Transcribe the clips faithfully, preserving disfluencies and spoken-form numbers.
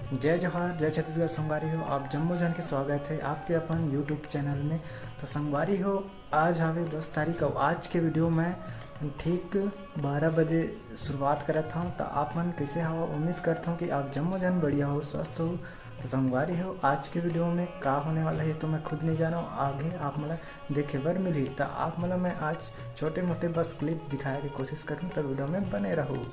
जय जोहार, जय छत्तीसगढ़ संगवारी हो, आप जम्मो झन के स्वागत है आपके अपन YouTube चैनल में। तो संगवारी हो, आज हवे दस तारीख और आज के वीडियो में ठीक बारह बजे शुरुआत करत हूँ। तो आप मन कैसे हवा? उम्मीद करता हूँ कि आप जम्मो झन बढ़िया हो, स्वस्थ हो। तो संगवारी हो, आज के वीडियो में का होने वाला है तो मैं खुद नहीं जाना, आगे आप मन ला देखे बर मिली। तो आप मन ला मैं आज छोटे मोटे बस क्लिप दिखाए के कोशिश करूँ, तो वीडियो में बने रहू।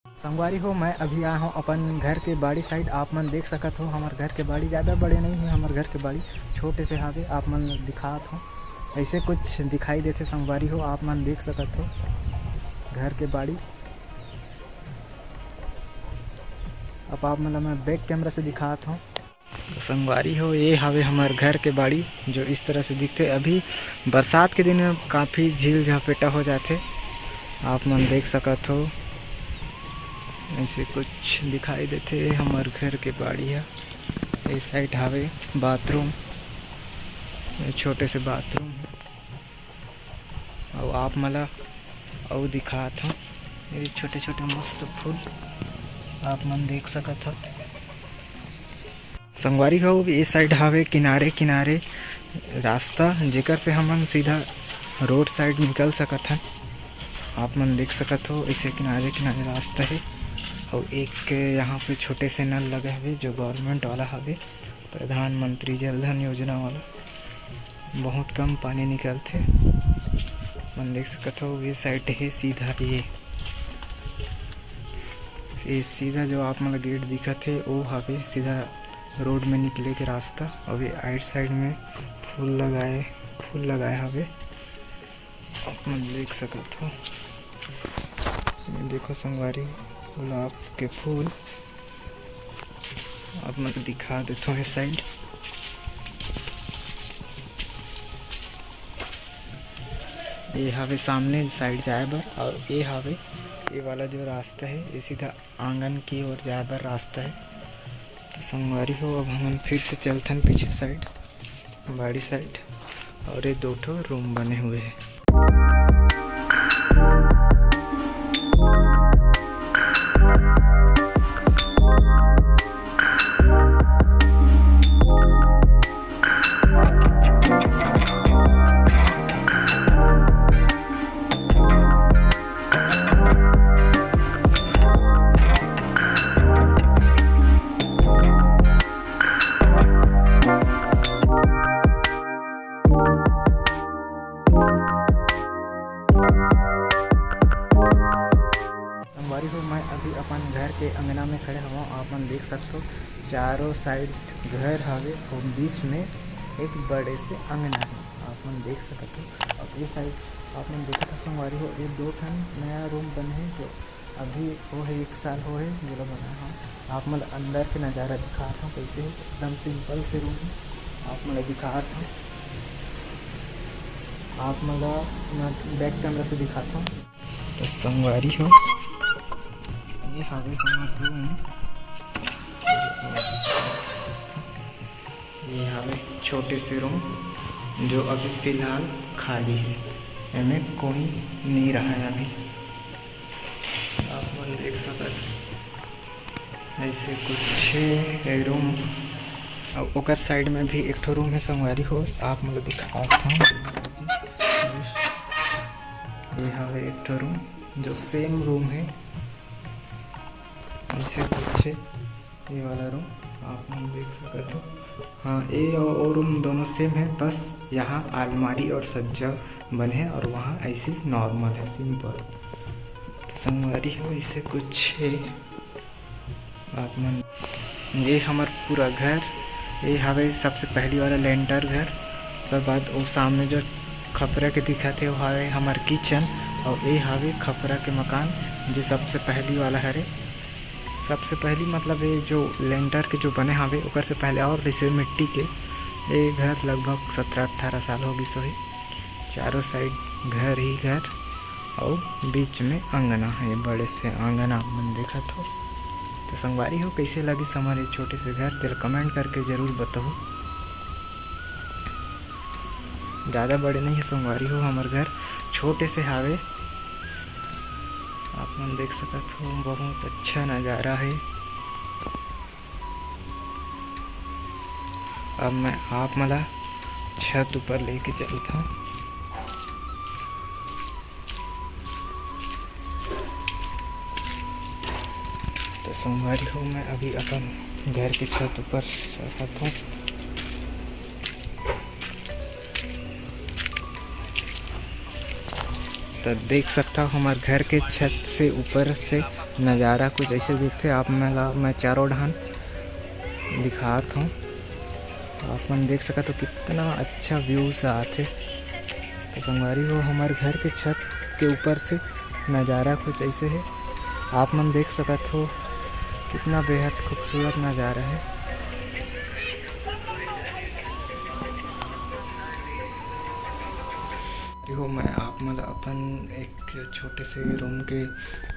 संगवारी हो, मैं अभी आया हूँ अपन घर के बाड़ी साइड। आप मन देख सकत हो, हमर घर के बाड़ी ज़्यादा बड़े नहीं है, हमर घर के बाड़ी छोटे से हावे। आप मन दिखात हो, ऐसे कुछ दिखाई देथे संगवारी हो, आप मन देख सकत हो घर के बाड़ी। अब आप मन ला मैं बैक कैमरा से दिखात हूँ। तो संगवारी हो, ये हवे हमर घर के बाड़ी, जो इस तरह से दिखथे। अभी बरसात के दिन में काफ़ी झील झपेटा हो जाथे, आप मन देख सकत हो। ऐसे कुछ दिखाई देथे हमर घर के बाड़ी ह। ये साइड हवे बाथरूम, ये छोटे से बाथरूम है। अउ आप मन ला अउ दिखात हूँ, ये छोटे छोटे मस्त फूल आप मन देख सकत हो। संगवारी हो, ये साइड हवे किनारे किनारे रास्ता, जेकर से हमन सीधा रोड साइड निकल सकत हन। आप मन देख सकत हो, ऐसे किनारे किनारे रास्ता है। और एक यहाँ पे छोटे से नल लगे हवे, जो गवर्नमेंट वाला हवे, प्रधानमंत्री जल धन योजना वाला। बहुत कम पानी निकलथे। मन देख सकत हो, ये साइड है सीधा, ये, ये सीधा जो आप मन ला गेट दिखत है, वो हवे सीधा रोड में निकले के रास्ता। अभी आइट साइड में फूल लगाए, फूल लगाए हवे, आप मन देख सकत हो। ये देखो संगवारी, गुलाब के फूल आप मन दिखा देथो ये साइड। ये हवे सामने साइड जाए बर, और ये हवे ये वाला जो रास्ता है, ये सीधा आंगन की ओर जाए बर रास्ता है। तो संगवारी हो, अब हमन फिर से चलथन पीछे साइड, बाड़ी साइड, और ये दो ठो रूम बने हुए हैं। संगवारी हो, मैं अभी अपन घर के अंगना में खड़े हवं। आप मन देख सकथो, चारों साइड घर हवे और बीच में एक बड़े से अंगना है, आप मन देख सकथो। और ये साइड आप मन देखत हो संगवारी हो, ये दो ठन नया रूम बने हे, जो अभी वो है, एक साल हो है जेला बनाए हवं। आप मन ला अंदर के नज़ारा दिखात हवं, कैसे है, एकदम सिंपल से रूम है। आप मन ला दिखात हवं, आप मन ला मैं बैक कैमरा से दिखात हवं। तो संगवारी हो, ये हवे हमर रूम, ये हवे छोटे से रूम, जो अभी फिलहाल खाली है, एमे कोई नहीं रहा है अभी। आप मन देख सकत ऐसे कुछ है रूम। अब ओकर साइड में भी एक ठो रूम है संगवारी हो, आप मन ला दिखात हूँ। ये हवे एक ठो रूम, जो सेम रूम है, ऐसे कुछ है ये वाला रूम, आप मन देख सकत हो। हाँ, ये और, और रूम दोनों सेम है, बस यहाँ अलमारी और सज्जा बने है और वहाँ ऐसे नॉर्मल है, सिंपल। तो संगवारी हो, ऐसे कुछ है। आप मन, ये हमर पूरा घर, ये हवे सबसे पहली वाला लेंटर घर। ओकर बाद वो सामने जो खपरा के दिखत है, वो हवे हमर किचन, और ये हवे खपरा के मकान, जो सबसे पहली वाला हरे। सबसे पहली मतलब ये जो लेंटर के जो बने हवे, ओकर से पहले और जैसे मिट्टी के, ये घर लगभग सत्रह अट्ठारह साल हो गइस होही। चारों साइड घर ही घर, और बीच में अंगना है, बड़े से अंगना आप मन देखत हो। तो संगवारी हो, कैसे लगिस हमर ये छोटे से घर, तेला कमेंट करके जरूर बताओ। ज़्यादा बड़े नहीं हे संगवारी हो, हमर घर छोटे से हावे। आप मन देख सकत हो, बहुत अच्छा नज़ारा है। अब मैं आप मन ला छत ऊपर लेके चलत हूँ। तो संगवारी हो, मैं अभी अपन घर के छत ऊपर चढ़त हूँ। तो देख सकता हो, हमार घर के छत से ऊपर से नज़ारा कुछ ऐसे दिखथे। आप मन ला मैं चारों ढान दिखात हूँ। आप मन देख सकत हो, कितना अच्छा view सा आथे। तो संगवारी हो, हमार घर के छत के ऊपर से नज़ारा कुछ ऐसे है। आप मन देख सकत हो, कितना बेहद खूबसूरत नज़ारा है। देखो, मैं आप मन ला अपन एक छोटे से रूम के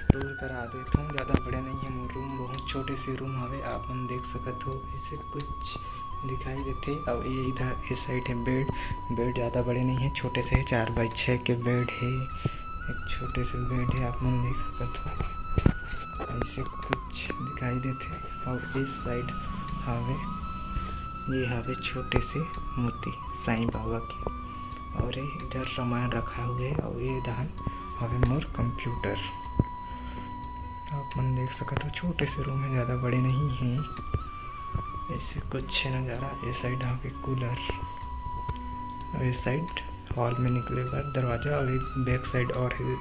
टूर करा देत हूँ। ज़्यादा बड़े नहीं है मोर रूम, बहुत छोटे से रूम हवे। आप मन देख सकत हो, ऐसे कुछ दिखाई देथे। और ये इधर इस साइड है बेड। बेड ज़्यादा बड़े नहीं है, छोटे से है, चार बाई छः के बेड है। एक छोटे से बेड है, आप मन देख सकत हो, ऐसे कुछ दिखाई देथे। और इस साइड हवे, ये हवे छोटे से मूर्ति साईं बाबा के। और ये इधर रामायण रखा हुए है। और ये डहान हवे मोर कंप्यूटर। आप मन देख सकत हो, छोटे से रूम है, ज़्यादा बड़े नहीं है। ऐसे कुछ है नज़ारा। ये साइड हवे कूलर, और ये साइड हॉल में निकले बर दरवाजा, और एक बैक साइड और है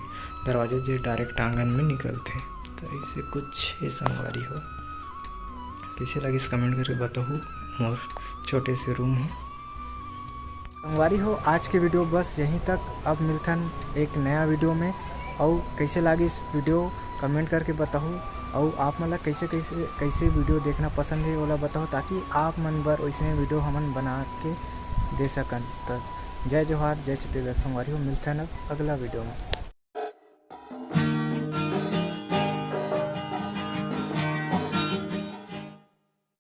दरवाजा, जो डायरेक्ट आंगन में निकलथे। तो ऐसे कुछ है संगवारी हो। कैसे लगिस, कमेंट करके बताहू। मोर छोटे से रूम है। संगवारी हो, आज के वीडियो बस यहीं तक। अब मिलथन एक नया वीडियो में। अउ कैसे लागिस वीडियो, कमेंट करके बताहू। अउ आप मन ला कैसे, कैसे, कैसे वीडियो देखना पसंद है, ओला बताहू, ताकि आप मन बर वैसने वीडियो हमन बना के दे सकन। तो जय जोहार, जय छत्तीसगढ़ संगवारी हो, मिलथन अब अगला वीडियो में।